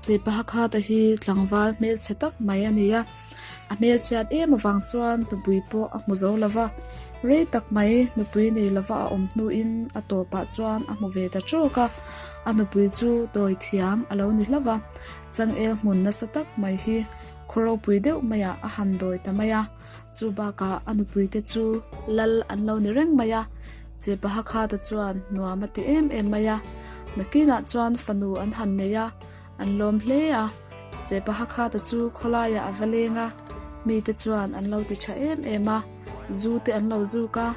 Chepahakhata hi tlangval hmelchhe tak mai a ni a, a hmelchhiat em avang chuan nupui pawh a hmu zo lo va, rei tak mai nupui nei lova a awm hnuin a tawpah chuan a hmu ve ta tawk a, a nupui chu dawi thiam a lo ni hlauh va, changel hmun nasa tak mai hi khaw ropui deuh maiah a han dawi ta mai a, chu bakah a nupuite chu lal an lo ni reng mai a, Chepahakhata chuan nuam a ti em em mai a, nakinah chuan fanu an han nei a, an lawm hle a, Chepahakhata chu khawlaiah a va leng a, mite chuan an lo ti tha em em a, zu te an lo zuk a,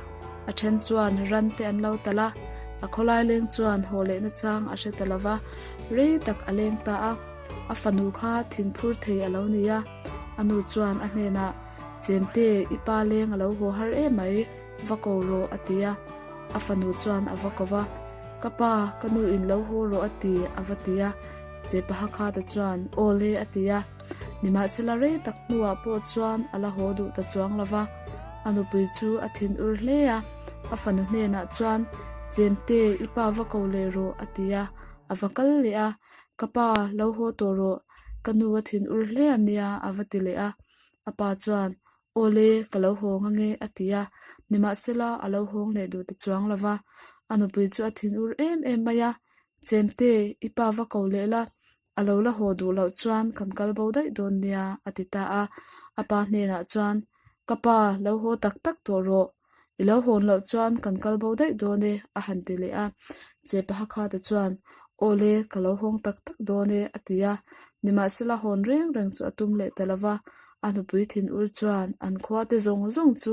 a then chuan ran te an lo talh a, a khawlai leng chuan haw lehna chang a hre ta lo va, rei tak a leng ta a, a fanu kha thingphur thei a lo ni a, a nu chuan a hnenah, Chemte, i pa leng a lo haw har em mai, va ko rawh a ti a, a fanu chuan a va ko va, Ka pa, ka nu in lo haw rawh a ti, a va ti a, Chepahakhata chuan, Aw le a ti a, nimahsela rei tak hnuah pawh chuan a la haw duh ta chuang lo va, a nupui chu a thin ur hle a, a fanu hnenah chuan, Chemte, i pa va ko leh rawh a ti a, a va kal leh a, Ka pa, lo haw tawh rawh, ka nu a thin ur hle a nia a va ti leh a, a pa chuan, Awle, ka lo hawng ange, a ti a. Nimahsela, a lo hawng leh duh ta chuang lo va. A nupui chu a thin ur em em mai a, Chemte, i pa va ko leh la, a lo la haw duh loh chuan kan kal bo daih dawn nia, a ti ta a. A pa hnenah chuan, Ka pa, lo haw tak tak tawh rawh. I lo hawn loh chuan kan kal bo daih dawn e, a han ti leh a. Chepahakhata chuan, Awle, ka lo hawng tak tak dawn e, a ti a. Nimahsela hawn reng reng chu a tum leh ta lo va, a nupui thinur chuan an khuate zawng zawng chu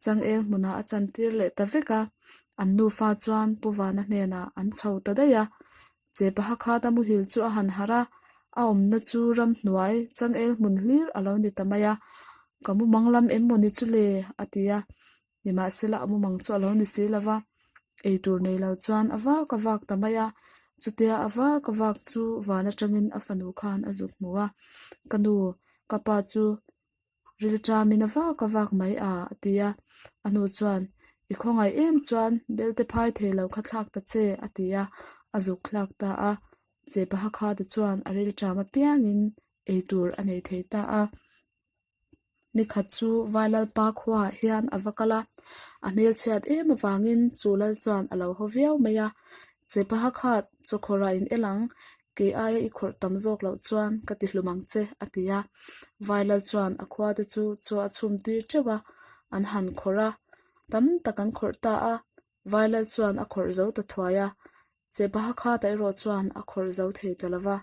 changel hmunah a chantir leh ta vek a. An nufa chuan Pu Vana hnenah an chho ta daih a. Chepahakhata muhil chu a han harh a, a awmna chu ramhnuai changel hmun hlir a lo ni ta mai a. Ka mumang lam em maw ni chu le? a ti a. Nimahsela a mumang chu a lo ni si lo va, eitur nei lo chuan a vak a vak ta mai a. Chutia a vak a vak chu van atangin a fanu khan a zuk hmu a, Ka nu, ka pa chu rilṭamin a vak a vak mai a, a ti a. A hnu chuan, I khawngaih em chuan belte phai thei lo kha thlak ta che, a ti a, a zuk thlak ta a. Chepahakhata chuan a rilṭam apiangin eitur a nei thei ta a. Nikhat chu Vailalpa khuaah hian a va kal a, a hmelchhiat em avangin chu lal chuan a lo haw viau mai a, Chepaha khat chawkhawrah in el ang, kei aia i khawrh tam zawk loh chuan ka ti hlum ang che, a ti a. Vailal chuan a khuate chu chaw a chhum tir teuh a, an han khawrh a, tam tak an khawrh ta a, Vailal chuan a khawrh zo ta thuai a, Chepahakhata erawh chuan a khawrh zo thei ta lo va,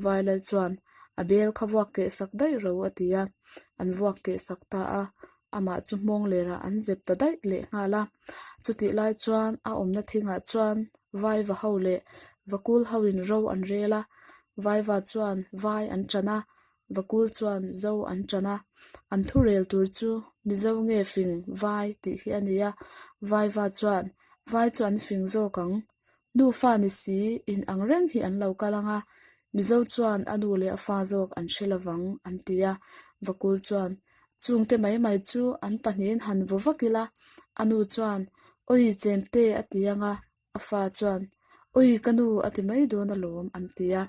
Vailal chuan a bel kha vuak keh sak daih ro a ti a, an vuak keh sak ta a, amah chu hmawng lerah an zep ta daih leh nghal a. Chutih lai chuan a awmna thingah chuan Vaiva ho leh Vakul hoin ro an rel a, Vaiva chuan vai an ṭan a, Vakul chuan zo an ṭan a, an thu rel tur chu Mizo nge fing vai tih hi a ni a, Vaiva chuan vai chu an fing zawk ang. Nufa ni si in ang reng hi an lo kal ang a, Mizo chuan a nu leh a fa zawk an hre lovang an ti a, Vakul chuan chungte mai mai chu an pahnihin han vaw vak ila, a nu chuan Awi chemte a ti ang a, A fa chuan, Ui, ka nu a ti mai dawn alawm, an ti a.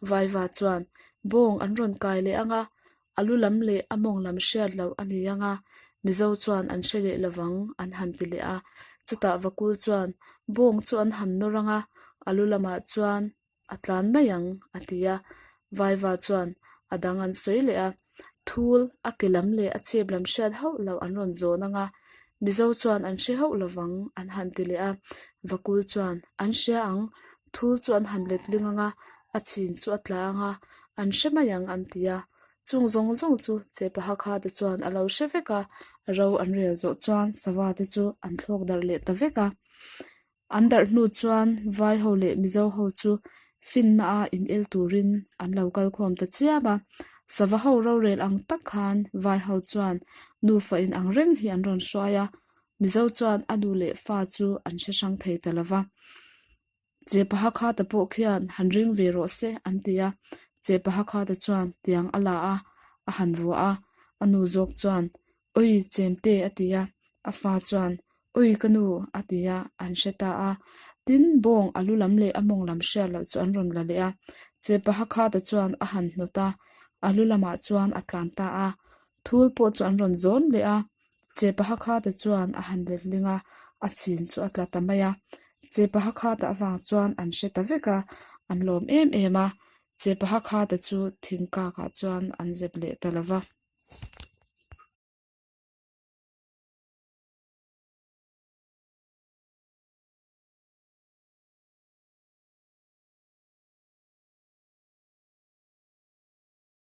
Vaiva chuan, Bawng an rawn kai leh ang a, a lu lam leh a mawng lam hriat loh a ni ang a, Mizo chuan an hre leh lovang, an han ti leh a. Chutah Vakul chuan, Bawng chu an han nawr ang a, a lu lamah chuan A tlan mai ang, a ti a. Vaiva chuan a dang an sawi leh a, thul a ke lam leh a chhip lam hriat hauh loh an rawn zawn ang a, Mizo chuan an hre hauh lovang, an han ti leh a. Vakul chuan, An hria ang, thul chu an han letling ang a, a chhin chu a tla ang a, an hre mai ang, an ti a. Chung zawng zawng chu Chepahakhata chuan a lo hre vek a, ro an rel zawh chuan sava te chu an thlawk darh leh ta vek a. An darh hnu chuan Vai ho leh Mizo ho chu finna a in el turin an lo kal khawm ta chiam a. Sava ho rorel ang tak khan Vai ho chuan nufa in ang reng hi an rawn hruai a, Mizo chuan a nu leh fa chu an hre hrang thei ta lova. Chepahakhata pawh khian han ring ve rawh se an ti a, Chepahakhata chuan tiang a la a, a han vuah a, a nu zawk chuan Ui chemte a ti a, a fa chuan Ui ka nu a ti a, an hre ta a. Tin, bawng a lu lam leh a mawng lam hriat loh chu an rawn la leh a. Chepahakhata chuan a han hnawt a, a lu lamah chuan a tlan ta a. Thul pawh chu an rawn zawn leh a, Chepahakhata chuan a han letling a, a chhin chu a tla ta mai a. Chepahakhata avang chuan an hre ta vek a, an lawm em em a. Chepahakhata chu thingkakah chuan an zep leh ta lo va.